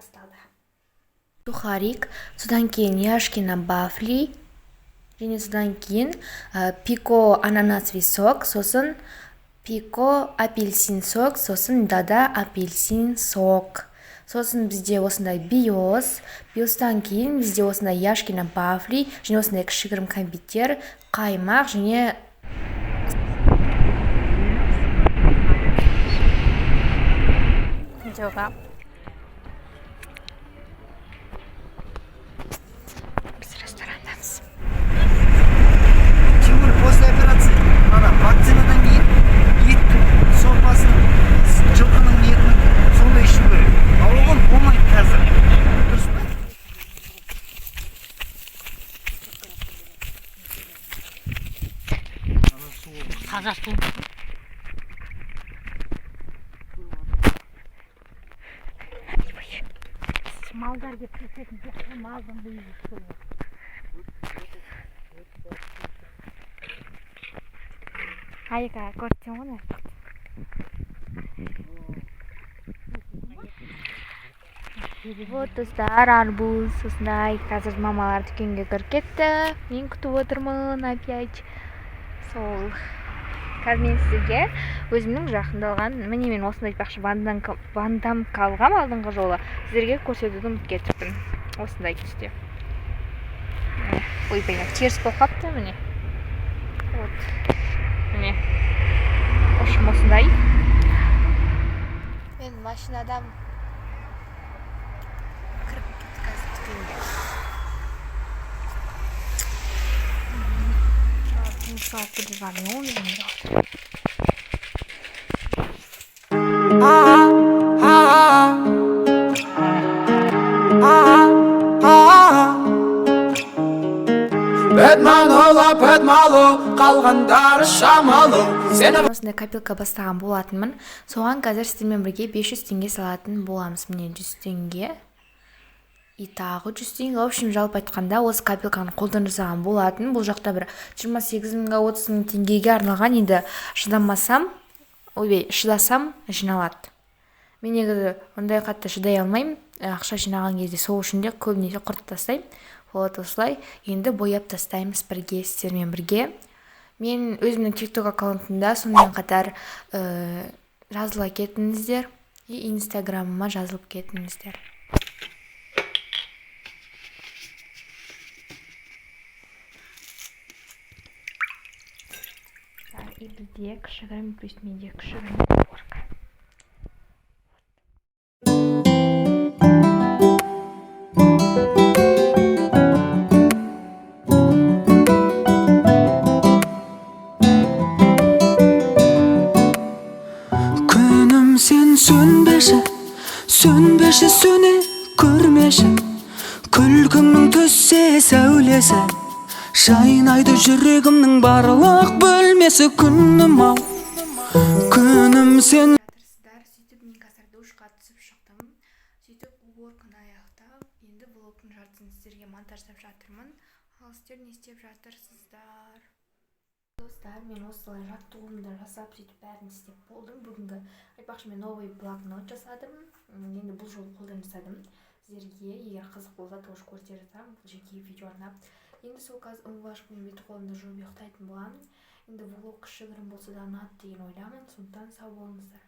Басталды. Сухарик, содан кейін Яшкино вафли, және содан кейін Пико ананасовый сок, сосын Пико апельсин сок, сосын Дада апельсин сок. Сосын бізде осындай Биос, Биостан кейін бізде осындай Яшкино вафли, және осындай кішігірім кәмпиттер, қаймақ және Жоға. Біз ресторандамыз. Тем более после операции, ана вакцинадан кейін еттің сорпасын, жылқының етін сондай ішу керек. Ал оған болмайды қазір. Дұрыс па? Таза су. Малдар деп кететін сияқты, малдың үйі сол. Айка, көрсең ғой мына. Вот, достар, арбуз осындай. Қазір мамалар дүкенге кіріп кетті. Мен күтіп отырмын опять. Сол. Қазір мен сізге өзімнің жақында алған, міне, мен осындай, айтпақшы, вандамка алғам алдыңғы жолы. Сіздерге көрсетуді ұмытып кетіппін. Осындай түсте. Міне. Ойбай, теріс болып қалыпты, міне. Вот. Міне. В общем, осындай. Мен машинадан кіріп кетті қазір дүкенге. Салып келе жатырмын. Бэтмен олап мало, қалғандары шамалы. Сені Осындай копилка бастаған болатынмын. Соған қазір сіздермен бірге 500 теңге салатын боламыз. Міне, 100 теңге и тағы 100 теңге. В общем, жалпы айтқанда, осы копилканы қолдан жасаған болатын. Бұл жақта бір 28 мыңға, 30 мың теңгеге арналған. Енді шыдамасам, ойбай, шыдасам, жиналады. Мен негізі ондай қатты шыдай алмаймын ақша жинаған кезде, сол үшін де көбінесе құртып тастаймын. Вот осылай енді бояп тастаймыз бірге, сіздермен бірге. Мен өзімнің ТикТок аккаунтымда, сонымен қатар жазыла кетіңіздер и Инстаграмыма жазылып кетіңіздер. И бізде кішігірім, то есть менде кішігірім уборка. Күнім, сен сөнбеші, сөнбеші, сөне көрмеші. Күлкіңнің түссе сәулесі, жайнайды жүрегімнің барлық бөлмесі. Күнім ау, күнім, сен Жатырсыздар. Сөйтіп, мен қазір душқа түсіп шықтым. Сөйтіп, уборканы аяқтап, енді влогтың жартысын сіздерге монтаждап жатырмын. Ал сіздер не істеп жатырсыздар? Достар, мен осылай жаттығуымды жасап, сөйтіп бәрін істеп болдым. Бүгінгі, айтпақшы, мен новый блокнот жасадым. Енді бұл жолы қолдан жасадым. Сіздерге егер қызық болса, тоже көрсете жатамын, бұл жеке видео арнап. Енді сол қазір умывашкамен бет қолымды жуып, ұйықтайтын боламын. Енді влог кішігірім болса да ұнады деген ойдамын, сондықтан сау болыңыздар.